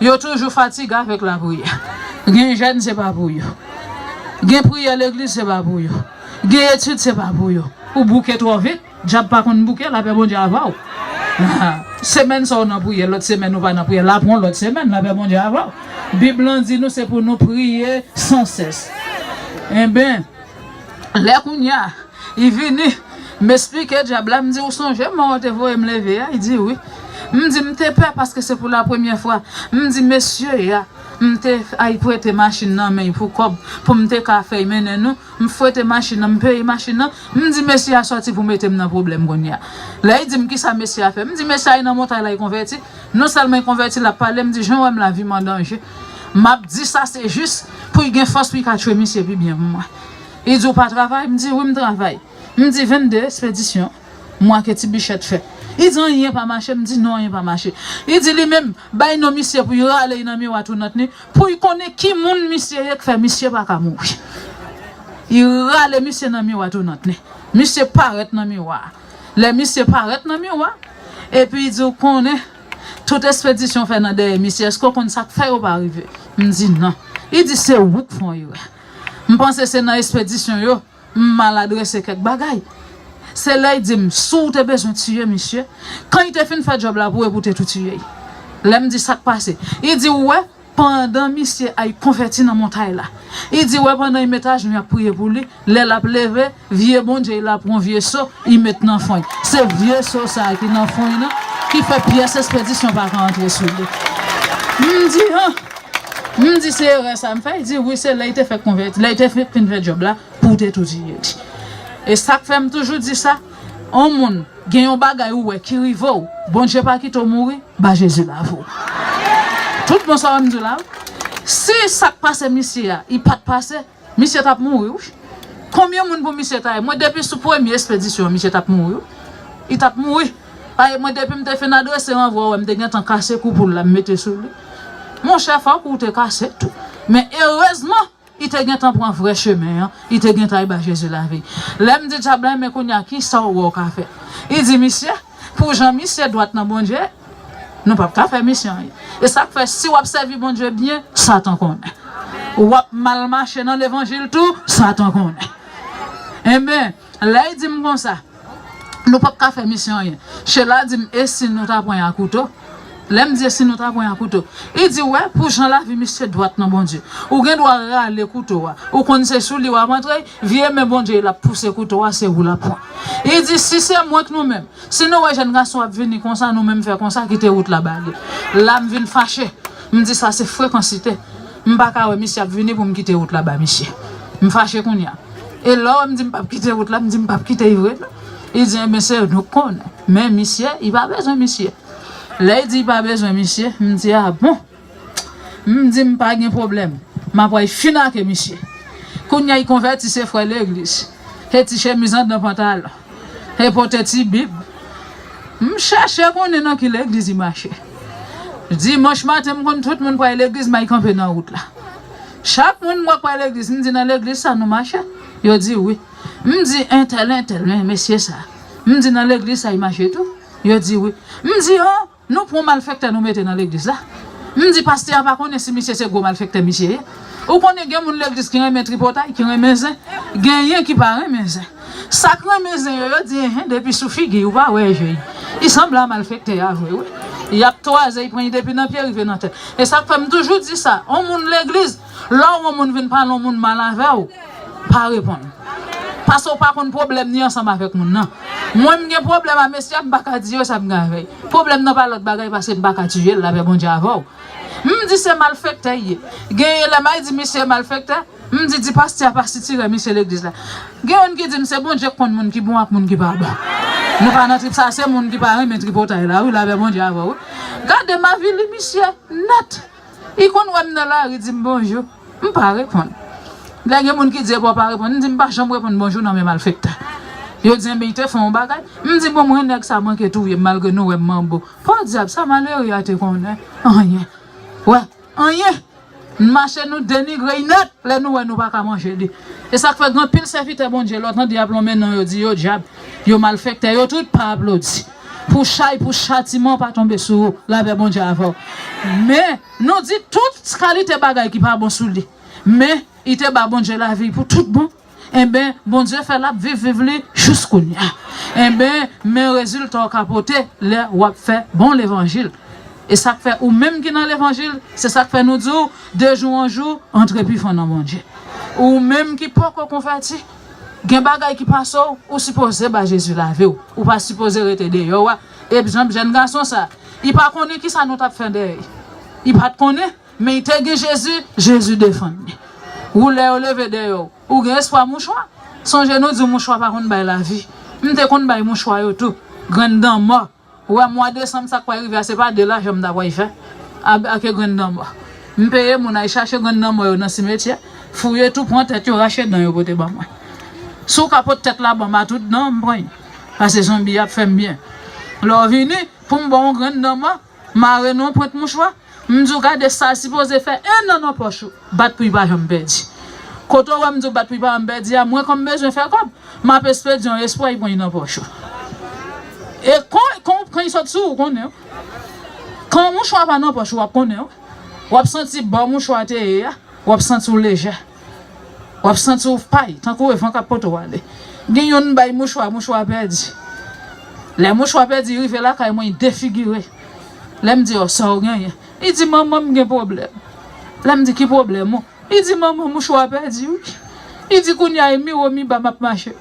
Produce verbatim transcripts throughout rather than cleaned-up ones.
Yo toujou fatige avèk lapriyè. Gen jèn, se pa pou yo. Gen priyè legliz, se pa pou yo. Gen etid, se pa pou yo. Ou bouke twò vit. Dyab pa konn bouke, lapè Bondye avè w. Semèn sa w nan priyè, lòt semèn ou pa nan priyè, l ap yon lòt semèn, lapè Bondye avè w. Bib lan di nou se pou nou priye san sès. Enben, lè kounye a, li vini, m esplike dyab la, m di, ou sonje mò w te voye m leve a? Li di, wi. M di, m te pè paske se pou la premyè fwa. M di, mesye a, m te al prete machin nan men l pou kòb, pou m te ka fè l mennen nou. M fwete machin nan, m peye machin nan. M di, mesye a sòti pou mete m nan pwoblèm kounye a. Lè li di m kisa mesye a fè, m di, mesye a nan montay la, li konvèti. Non sèlman li konvèti, l ap pale, m di, jan w wè m la, vi m an danje. M ap di sa, se jis pou l gen fòs, pou l ka tchwe misye pi byen pou mwen. Li di, ou pa travay? M di, wi, m travay. M di, vennde espedisyon mwa ke ti Bichèt fè. Li di, anyen pa mache? M di, non, anyen pa mache. Li di, li menm, bay non misye pou l rale l nan miwa tounant li, pou l konnen ki moun misye ye k fè misye pa ka mouri. Li rale misye nan miwa tounant li. Misye parèt nan miwa a. Lè misye parèt nan miwa, epi li di, ou konnen, tout espedisyon fè nan dèyè misye, èske w konn sa k fè yo pa rive? M di, non. Li di, se ou k fè yon erè. M panse se nan espedisyon yo, m mal adrese kèk bagay. Se lè l di m, si w te bezwen tiye misye, kan l te fin fè djòb la pou ou, epi w te tou tiye l. Lè m di sa k pase, li di, ou wè, pandan misye al konvèti nan montay la, li di, ou wè, pandan l met ajenou l ap priye pou li, lè l ap leve, vye Bondye l la pran vye so, li met nan fon l. Se vye so sa a ki nan fon l nan, ki fè pyès espedisyon pa ka antre sou li. M di, an, m di, se erè sa m fè? Li di, wi, se lè l te fèk konvèti, lè l te fèk fin fè djòb la, pou w te tou tiye li. E sa k fè m toujou di sa, yon moun gen yon bagay ou wè ki rive w, Bondye pa kite w mouri, ba Jezi lavi w. Tout bon sa w wè m di w la, wi. Si sa k pase misye a, li pa t pase, misye t ap mouri, wi. Konbyen moun pou misye ta ye? Mwen, depi sou premye espedisyon an, misye t ap mouri, wi. Li t ap mouri. Paske mwen, depi m te fin adrese ranvwa, w wè m te gentan kase kou poul la, m mete sou li. Monchè, fòk ou te kase tou. Men erezman, li te gentan pran vrè chemen an, li te gentan al ba Jezi lavi l. Lè m di dyab la, men kounye a, kisa w wè w ka fè? Li di, misye, pou jan misye dwat nan Bondye, nou p ap ka fè misye anyen. E sa k fè, si w ap sèvi Bondye byen, Satan konnen. W ap mal mache nan levanjil tou, Satan konnen. Enben, lè l di m konsa, nou p ap ka fè misye anyen. Chela di m, e si nou ta pran y a kouto? Lè m di, e si nou ta pran y a kouto? Li di, wè, pou jan lavi misye dwat nan Bondye, ou gen dwa rale kouto a. Ou konn se sou li w ap antre, vye men Bondye l ap pouse kouto a, se ou l ap pran. Li di, si se mwen k nou menm, si nou wè jèn gason ap vini konsa, nou menm fè konsa, kite wout la ba li. La m vin fache. M di, sa se frekansite. M pa ka wè misye ap vini pou m kite wout la ba misye. M fache kounye a. E lè w wè m di m p ap kite wout la, m di m p ap kite l vre non. Li di, enben, se nou k konnen. Men misye, li pa bezwen misye. Lè l di li pa bezwen misye, m di, a bon. M di m pa gen pwoblèm. M ap al fin ake misye. Kounye a, li konvèti, se frè legliz. E ti chemiz anndan pantalon. E pote ti bib. M chèche konnen nan ki legliz li mache. Dimanch maten, m konn tout moun pral legliz, m al kanpe nan wout la. Chak moun m wè k pral legliz, m di, nan legliz sa nou mache? Yo di, wi. M di, entèl, entèl, men mesye sa. M di, nan legliz sa, li mache tou? Yo di, wi. M di, an, nou pran malfektè nou mete nan legliz la. M di, pastè a pa konnen si misye se gwo malfektè misye ye. Ou konnen gen moun legliz ki renmen tripotay, ki renmen zen. Genyen ki pa renmen zen. Sa k renmen zen yo, yo di, enhen, depi sou figi, ou pa wè je l. Li sanble a malfektè a vre, wi. Y ap twaze, li pran li depi nan pye rive nan tèt. E sa k fè m toujou di sa, yon moun legliz, lè w wè yon moun vin pale yon moun mal avè w, pa reponn. Paske w pa konn pwoblèm ni ansanm avèk moun nan. Mwen, m gen pwoblèm a mesye a, m pa ka di yo sa m gen avè l. Pwoblèm nan pa lòt bagay paske m pa ka tiye l, lapè Bondye avè w. M di se malfektè l ye. Genyen lè m al di misye malfektè, m di, di pastè a pa sitirè misye legliz la. Gen youn ki di m se Bondye k konn moun ki bon ak moun ki pa bon. Nou pa nan trip sa, se moun ki pa renmen tripotay la, wi, lapè Bondye avè w, wi. Gade m avili misye nèt. Li konn wè m nan lari, di m bonjou. M pa reponn. Lè gen moun ki di epi w pa reponn, m di m pa janm reponn bonjou nan men malfektè. Yo di, enben, li te fè yon bagay. M di, bon, mwen, nèg sa manke touye m, malgre nou wè m manbo. Podyab, sa malere a te konnen? Anyen. Wè, anyen. N mache, nou denigre l nèt, lè nou wè nou pa ka manje li. E sa k fè gen anpil sèvitè Bondye, lè w tande y ap lonmen non yo, di yo dyab, yo malfektè, yo tout pa aplodi. Pou chay, pou chatiman pa tonbe sou ou. Lapè Bondye avè w. Men, nou di tout kalite bagay ki pa bon sou li. Men, li te ba Bondye lavi pou tout bon. Enben, Bondye fè l ap viv, viv li jis kounye a. Enben, men rezilta w ka pote lè w ap fè bon levanjil. E sa k fè ou menm ki nan levanjil, se sa k fè nou di w, de jou an jou, antre pi fon nan Bondye. Ou menm ki poko konvèti, gen bagay ki pase w, ou sipoze ba Jezi lavi w. Ou pa sipoze rete deyò a. Egzanp, jèn gason sa, li pa konnen kisa nou t ap fè dèyè. Li pa t konnen, men li te gen Jezi, Jezi defann li. Ou lè yo leve dèyè w, ou gen espwa mouchwa. Sonje nou di w mouchwa pa konn bay lavi. M te konn bay mouchwa yo tou. Grenn dan mò. Ou wè mwa desanm sa k pral rive a, se pa de lajan m ta pral fè. A, ake grenn dan mò. M peye moun al chache grenn dan mò yo nan simetyè. Fouye tou, pran tèt yo, rache dan yo pote ban mwen. Si w ka pot tèt la ban m a tout dan, m pran l. Pase zonbi ap fè m byen. Lè w vini, pou m ba w yon grenn dan mò, mare nan yon pwent mouchwa, m di w gade sa sipoze fè en an nan pòch ou. Bat pou li pa janm pèdi. Kote w wè m di w bat pou li pa janm pèdi a, mwen kòm m bezwen fè kòb, m ap espedye yon espwa, li pran li nan pòch ou. E kon, kon, kan li sot sou ou, ou konnen wi. Kan mouchwa pa nan pòch ou, w ap konnen wi. W ap santi bò mouchwa te ye a, w ap santi w lejè. W ap santi w pay, tankou e van k ap pote w ale. Gen youn m bay mouchwa, mouchwa pèdi. Lè mouchwa pèdi, rive lakay mwen, li defigire. Lè m di, "O, sa w genyen?" Li di, "Manman, m gen pwoblèm." Lè m di, "Ki pwoblèm ou?" Li di, "Manman, mouchwa pèdi wi." Li di, "Kounye a, e mi wo mi ba m ap mache.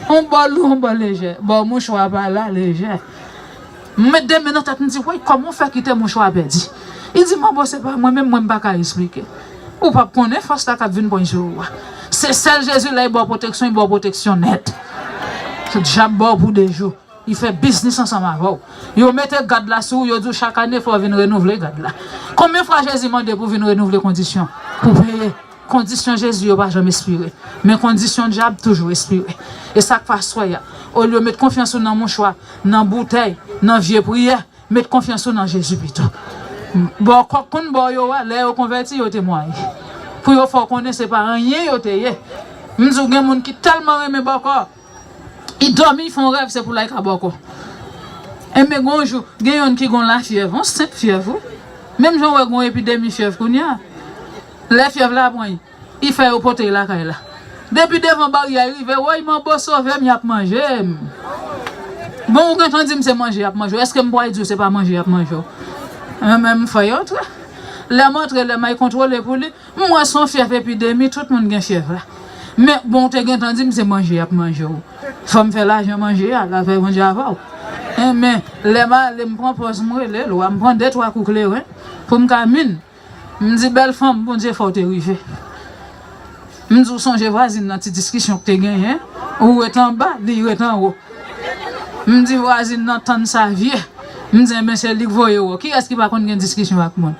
On bò lou, on bò lejè. Bò mouchwa pa la, lejè." M met de men nan tèt, m di, "Woy, kòman w fè kite mouchwa pèdi?" Li di, "Manbo, se pa mwen, menm mwen m pa ka esplike. Ou p ap konnen fòs la k ap vin pran sou ou a. Se sèl Jezi lè li ba w pwoteksyon, li ba w pwoteksyon nèt. Dyab ba w pou de jou. Li fè biznis ansanm avè w. Yo mete gad la sou ou, yo di w chak ane fò w vin renouvle gad la. Konbyen fwa Jezi mande pou vin renouvle kondisyon? Pou peye. Kondisyon Jezi yo pa janm espire. Men kondisyon dyab toujou espire. E sa k fè aswè a, olye w met konfyans ou nan mouchwa, nan boutèy, nan vye priyè, met konfyans ou nan Jezi pito. Bòkò k konn ba w yo a, lè yo konvèti, yo temwaye. Pou yo fè w konnen se pa anyen yo te ye. M di w, gen moun ki tèlman renmen bòkò, li dòmi, li fè yon rèv, se pou l al ka bòkò. Enben, gen yon jou, gen youn ki gen yon lafyèv, yon senp fyèv, wi. Menm jan w wè gen yon epidemi fyèv kounye a. Lè fyèv la pran l, li fè yo pote l lakay la. Depi devan baryè a, li rive, "Woy, manbo, sove m, y ap manje m." Bon, ou gentan di m se manje y ap manje w. Èske m pral di w se pa manje y ap manje w? Mwen menm, m fè y antre. Lè m antre, lè m al kontwole pou li, m wè se yon fyèv epidemi, tout moun gen fyèv la. Men, bon, ou te gentan di m se manje y ap manje w. Fò m fè lajan manje a, lapè Bondye avè w. Enben, lè m ale, m pran pòz, m rele l, m pran de, twa kou kleren pou m ka min. M di, "Bèl fanm, Bondye fè w te rive." M di, "Ou sonje vwazin nan, ti diskisyon k te genyen? Ou ret anba, li ret anwo." M di, "Vwazin nan tann sa vye." M di, "Enben, se li k voye w. Kiyès ki pa konn gen diskisyon ak moun?"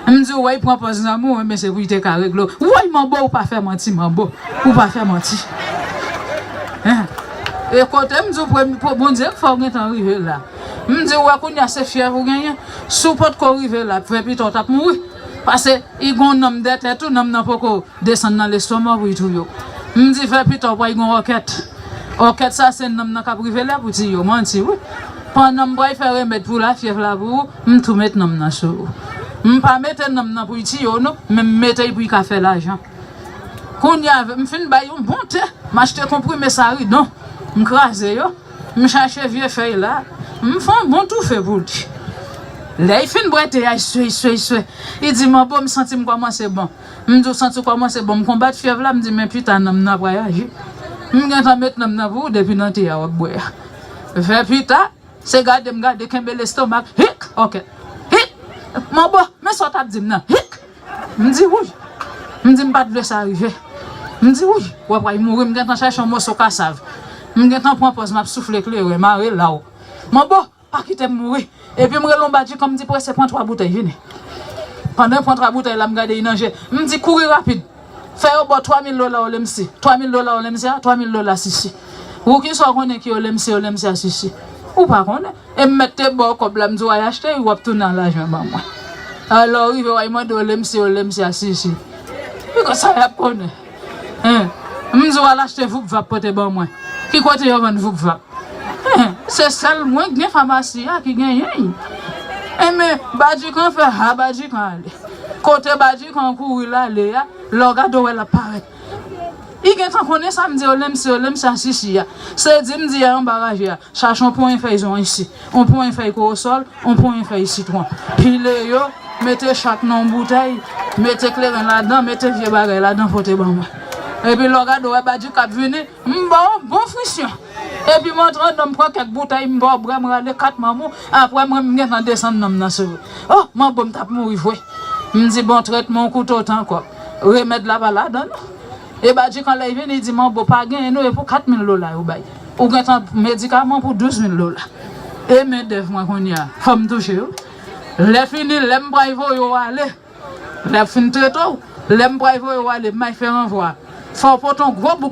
M di, "Ou wè, li pran pòz zanmi w, enben, se pou li te ka regle w." "Woy, manbo, ou pa fè manti, manbo. Ou pa fè manti." Hein? E kote m di w, premye, Bondye k fè w gentan rive la. M di, "Ou wè, kounye a se fyèv ou genyen. Si w potko rive la, vè pita w t ap mouri." Pase, li gen yon nanm dèyè tèt ou, nanm nan poko desann nan lestomak pou li touye w. M di, "Vè pita w pral gen yon òkèt. Òkèt sa, se nanm nan k ap rive la pou tiye w." Manti, wi. Pandan m pral fè remèd pou lafyèv la pou ou, m tou met nanm nan sou ou. M pa mete nanm nan pou l tiye w, non, men m mete l pou l ka fè lajan. Kounye a, m fin bay yon bon te, m achte konprime saridon, m kraze yo, m chache vye fèy la, m fè yon bon toufe pou li. Lè l fin bwè te a, l swe, l swe, l swe. Li di, "Manbo, m santi m kòmanse bon." M di, "Ou santi w kòmanse bon?" M konbat fyèv la, m di, "Men pita nanm nan ap reyaji." M gentan met nanm nan pou ou depi nan te a w ap bwè a. Vè pita, se gade m gade, kenbe lestomak, hik, òkèt. Hik, manbo, men sa w t ap di m nan, hik. M di, "Wouy." M di, "M pa t vle sa rive." M di, "Wouy, w ap pral mouri." M gentan chache yon moso kasav. M gentan pran pòz, m ap soufle kleren, mare law. "Manbo, pa kite m mouri." Epi m rele yon badji kòm di, "Prese, pran twa boutèy, vini." Pandan l pran twa boutèy la, m gade li nan je. M di, "Kouri rapid. Fè yo ba w twa mil dola O L M C. Twa mil dola O L M C a, twa mil dola Sisi. Ou ki sa w konnen ki O L M C, O L M C a Sisi? Ou pa konnen." E m mèt te ba w kòb la, m di w al achte, w ap tounen a lajan ban mwen. Alò, w rive, w al mande O L M C, O L M C a Sisi. Piga sa y ap konnen. Hein? M di w al achte voup vap pote ban mwen. Ki kote yo vann voup vap? Hein? Se sèl mwen k gen famasi a ki genyen l. Enben, Badjikan fè ha, Badjikan ale. Kote Badjikan kouri l ale a, lè w gade w wè l ap parèt. Li gentan konnen sa m di yo, lè m se yo, lè m se asisi a. Se di m di a anba raje a. Chache yon ponyen fèy zon isi, yon ponyen fèy kowosòl, yon ponyen fèy sitwon. Pile yo, mete chak nan yon boutèy, mete kleren ladan, mete vye bagay ladan, pote ban mwen. Epi lè w gade w wè Badjik ap vini, m ba w bon frisyon. Epi m antre anndan, m pran kèk boutèy, m ba w bwè, m rale kat manman w, apre mwen m gentan desann nanm nan sou ou. Oh, manbo m t ap mouri vre. M di bon trètman yon kouto tan kòb. Remèd la pa ladan non. E Badjikan lè l vini, li di manbo pa genyen non, e pou kat mil dola yo bay. Ou gentan medikaman pou douz mil dola. E mendèv mwen kounye a, fò m touche yo. Lè fini, lè m pral voye w ale, lè m fin trete w, lè m pral voye w ale, m ay fè ranvwa. Fò w pote yon gwo bouk